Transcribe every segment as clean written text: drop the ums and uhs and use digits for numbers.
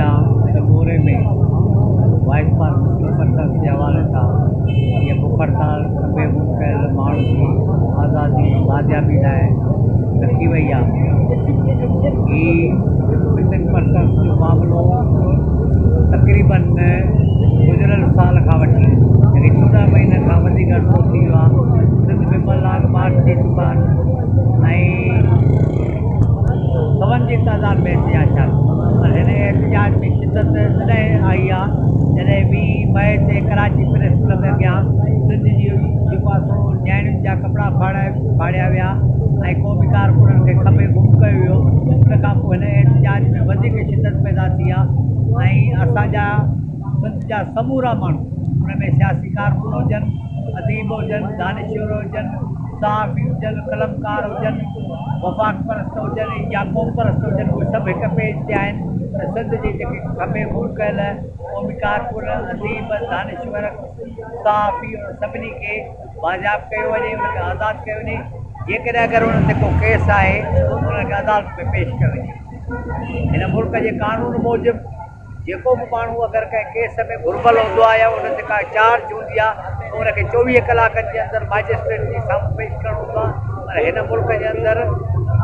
عدليه سڳوري ۾ voice for missing persons جي حوالي سان هيء بک هڙتال کنڀي گم ڪيل ماڻهن جي آزادي ۽ بازيابي لاء رکي وئي آهي. هي مسنگ پرسنز جو معاملو تقريبن گذريل سال کان وٺي يعني 14 مهينن کان وڌيڪ عرصو ٿي ويو آهي. سنڌ ۾ 2 لانگ مارچ ٿي چڪا آهن ۽ سون جي تعداد ۾ احتجاج ٿيا پر هن احتجاج ۾ شدت تڏهن آئي آهي جڏهن 20 مئي تي ڪراچي پريس ڪلب اڳيان سنڌ جي جيڪو آهي سو نياڻين جا ڪپڙا ڦاڙيا ويا ۽ قومي ڪارڪنن کي کنڀي گم ڪيو ويو. ان کان پوء هن احتجاج ۾ وڌيڪ شدت پيدا ٿي آهي ۽ اسان جا سنڌ جا سمورا ماڻهو ان ۾ سياسي ڪارڪن هجن، اديب هجن، دانشور هجن، صحافي هجن، قلمڪار هجن، وفاق پرست هجن يا قوم پرست هجن، اهي سڀ هڪ پيج تي آهن ته سنڌ جي جيڪي کنڀي گم ڪيل قومي ڪارڪن، اديب، دانشور، صحافي انهن سڀني کي بازياب ڪيو وڃي، انهن کي آزاد ڪيو وڃي، جيڪڏهن اگر انهن تي ڪو ڪيس آهي ته انهن کي عدالت ۾ پيش ڪيو وڃي. هن ملڪ جي قانون موجب جيڪو به ماڻهو اگر ڪنهن ڪيس ۾ گهربل هوندو آهي يا ان تي ڪا چارج هوندي آهي ته ان کي 24 ڪلاڪن جي اندر مئجسٽريٽ جي سامهون پيش ڪرڻو هوندو آهي پر هن ملڪ جي اندر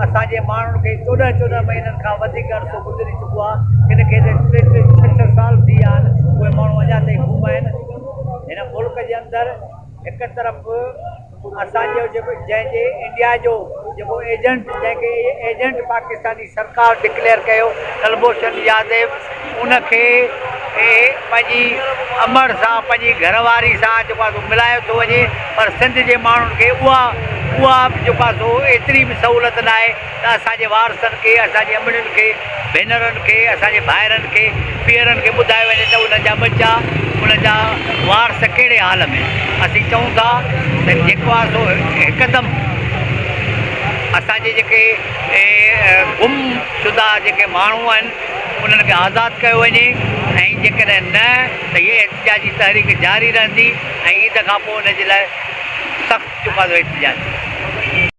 اسان جي ماڻهن کي 14 14 مهينن کان وڌيڪ عرصو گذري چڪو آهي، ڪن کي ته 3 3 6 6 سال ٿي ويا آهن، اهي ماڻهو اڃا تائين گم آهن. هن ملڪ جي اندر هڪ طرف اسان جو جيڪو جنهن جي انڊيا جو جيڪو ايجنٽ جنهن کي ايجنٽ پاڪستاني سرڪار ڊڪليئر ڪيو ڪلڀوشن ياديو ان کي پنهنجي امڙ سان پنهنجي گهر واري سان جيڪو آهي سو ملايو ٿو وڃي پر سنڌ جي ماڻهن کي اها اها به جيڪو آهي سو ايتري به سهولت ناهي ته اسان جي وارثن کي، اسان جي امڙين کي، ڀينرن کي، اسان جي ڀائرن کي، پيئرن کي ٻڌايو وڃي ته انهن جا ٻچا، انهن جا وارث ڪهڙي حال ۾ آهن. اسين چئون ٿا ته جيڪو آهي سو هڪدم اسان جي جيڪي گم شده جيڪي ماڻهو آهن انهن کي آزاد ڪيو وڃي ۽ جيڪڏهن نه ته هيء احتجاجي تحريڪ جاري رهندي ۽ عيد کان پوء ان جي لاء سخت جيڪو آهي سو احتجاج ٿيندو.